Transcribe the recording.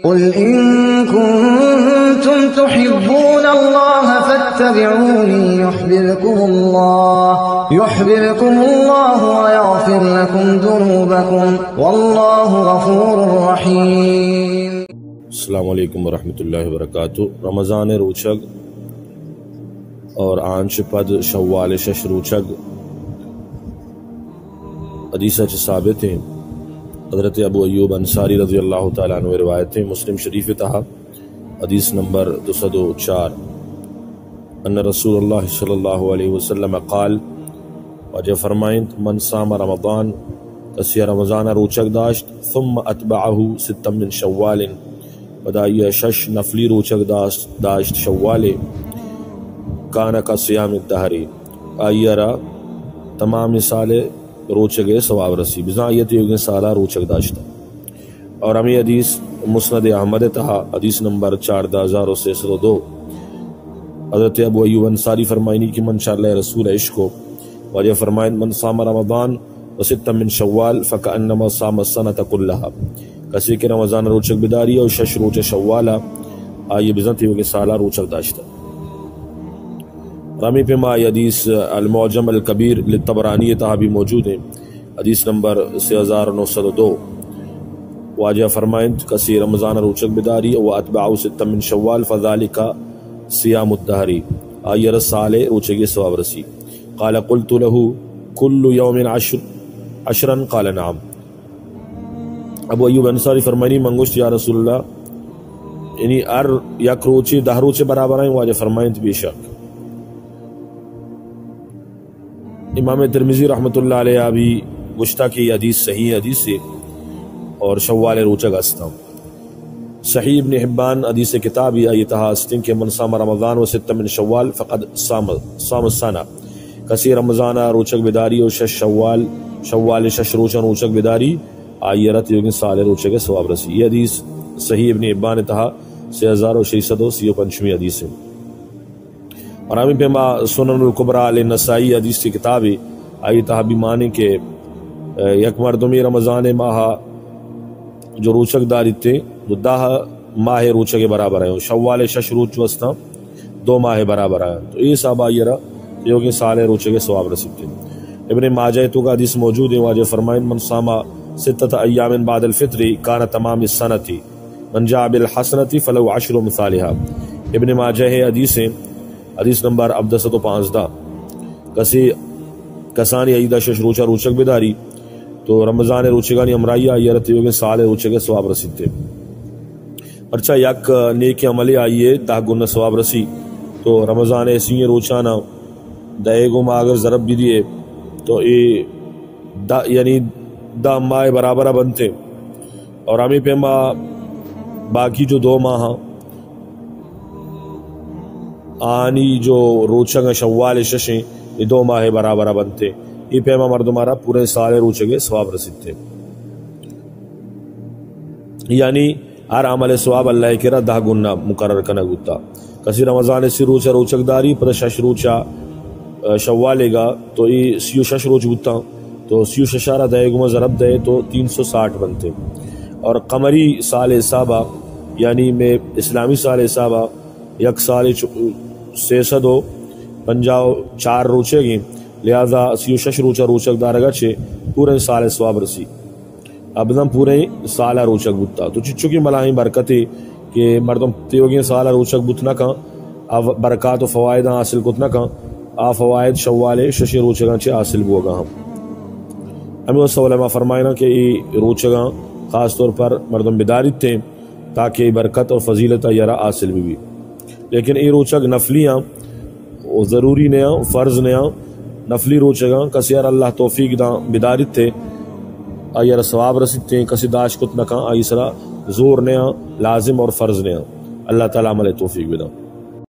قل إن كنتم تحبون الله فاتبعوني يحببكم الله، يحببكم الله ويغفر لكم ذنوبكم، والله غفور رحيم. السلام علیکم ورحمۃ اللہ وبرکاتہ۔ رمضان روچگ اور آنچ پد شوال شش روچگ حدیث چ ثابت ہیں۔ حضرت ابو ایوب انصاری رضی اللہ تعالیٰ عنہ روایت ہیں، مسلم شریف تہا حدیث نمبر دو سد و چار، ان رسول اللہ صلی اللہ علیہ وسلم قال، واجہ فرمائنت، من صام رمضان، کسی رمضان روچگ داشت، ثم اتبعه ستا من شوال، پدا آئی شش نفلی روچگ داشت، داشت شوالے، کان کا صیام الدہر، آئی را تمام سال روچگ ثواب رسی، بزاں آئی تیوگیں سالا روچگ داشتہ۔ اور ہمیں حدیث مسند احمد تہا حدیث نمبر چاردہ ہزار و سہ سد و دو، حضرت ابو ایوب انصاری فرمائنی کہ من چہ اللہ رسول عشق کو، واجہ فرمائنت، من صام رمضان و ستا من شوال فکأنما صام السنة کلها، کسی کہ رمضان روچگ بداری اور شش روچ شوالا، آئی بزاں تیوگیں سالا روچگ داشتہ۔ رمی پہ ما حدیث المعجم الکبیر للطبرانی تہا بھی موجود ہیں، حدیث نمبر سہ ہزار نو سد و دو۔ واجہ فرمائنت، کسی رمضان روچگ بداری و اتبعه ستا من شوال فذلك صیام الدہر، آئی را سال روچگی ثواب رسی۔ قال قلت له، کل یوم عشر، عشرا؟ قال نعم۔ ابو ایوب انصاری فرمائنی، من گوشت، یا رسول اللہ، یعنی ہر یک روچے دہ روچے برابر ہیں؟ واجہ فرمائنت، بے شک۔ امام ترمذی رحمۃ اللہ علیہ بھی گوشتہ کہ یہ حدیث صحیح حدیث ہے اور شوال روچگ ہستاں۔ صحیح ابن حبان حدیث کتاب یا یہ تہا ہستیں کہ من صام رمضان و ستا من شوال فقد صام، صام السنة، کسی رمضان روچگ بداری و شش شوال، شوال شش روچاں روچگ بداری، آئی را تیوگیں سال روچگ ثواب رسی۔ یہ حدیث صحیح ابن حبان تہا سہ ہزار و شش سد و سی و پنچمی حدیث ہے۔ اور ہمیں پیما سنن الکبریٰ للنسائی حدیث کی کتاب ہے، آئی تہا بھی مانے کہ، اے، یک مردمی رمضان ماہ جو روچگ داریتے، تو دہ ماہ روچگ برابر ہیں، شوال شش روچ جو ہستاں، دو ماہ برابر ہیں۔ تو اے حساب آئی را تیوگیں سال روچگ ثواب رسیتے۔ ابن ماجہ تو کا حدیث موجود ہے، واجہ فرمائن، من صام ستة ایام بعد الفطر کان تمام السنة، من جاء بالحسنة فله عشر امثالها۔ ابن ماجہ ہے حدیث ہے، حدیث نمبر ہبدہ سد و پانزدہ۔ کسی، کسانی عید شش روچہ روچگ بداری، تو رمضان روچگانی ہمراہی آئی را تیوگیں سال روچگ ثواب رسیتے۔ پرچا یک نیک عملے آئیے دہ گنا ثواب رسی۔ تو رمضان سی روچانا دہ گما اگر ضرب بدیے، تو اے دہ، یعنی دہ ماہ برابر بنتے۔ اور ہمیں پیما باقی جو دو ماہ آنی جو روچگ شوال ششیں، یہ دو ماہ برابر بنتے۔ یہ پیما مردم آرا پورے سال روچگ ثواب رسیتے۔ یعنی ہر عمل ثواب اللہ کرا دہ گنا مقرر کنگ بوتا۔ کسی رمضان سی روچ روچگ داری، پدا شش روچ، آ، شوالے گا، تو ای سی و شش روچ بوتا۔ تو سی و شش آرا دہ گما ضرب دے تو تین سو ساٹھ بنتے۔ اور قمری سال حسابا، یعنی میں اسلامی سال حسابا، یک سال چ-، سہ سد و پنجاہ و چار روچے گی، لہذا سی و شش روچا روچگ دارگا چے پورے سال ثواب رسی۔ ابداں پوریں سال ء روچگ بوتا۔ تو چچو کہ بلاہیں برکتے کہ مردم تیوگیں سال ء روچگ بوت نہ کن، آ برکات و فوائد حاصل کت نہ کن، آ فوائد شوال ء ششیں روچگاں چہ حاصل بوگا ہم۔ ہمیں واسطہ علماء فرمائنا کہ اے روچگاں خاص طور پر مردم بداریت ہیں تاکہ اے برکت اور فضیلت آئی را حاصل بہ بی۔ لیکن اے روچگ نفلی آں، و ضروری نیاں، فرض نیاں، نفلی روچگاں۔ کسی ار اللہ توفیق داں بداریت تے، آئی ار ثواب رسیت تے، کسی داشت کت نکاں، آئی سرا زور نیاں، لازم اور فرض نیاں۔ اللہ تعالی عمل توفیق بداں۔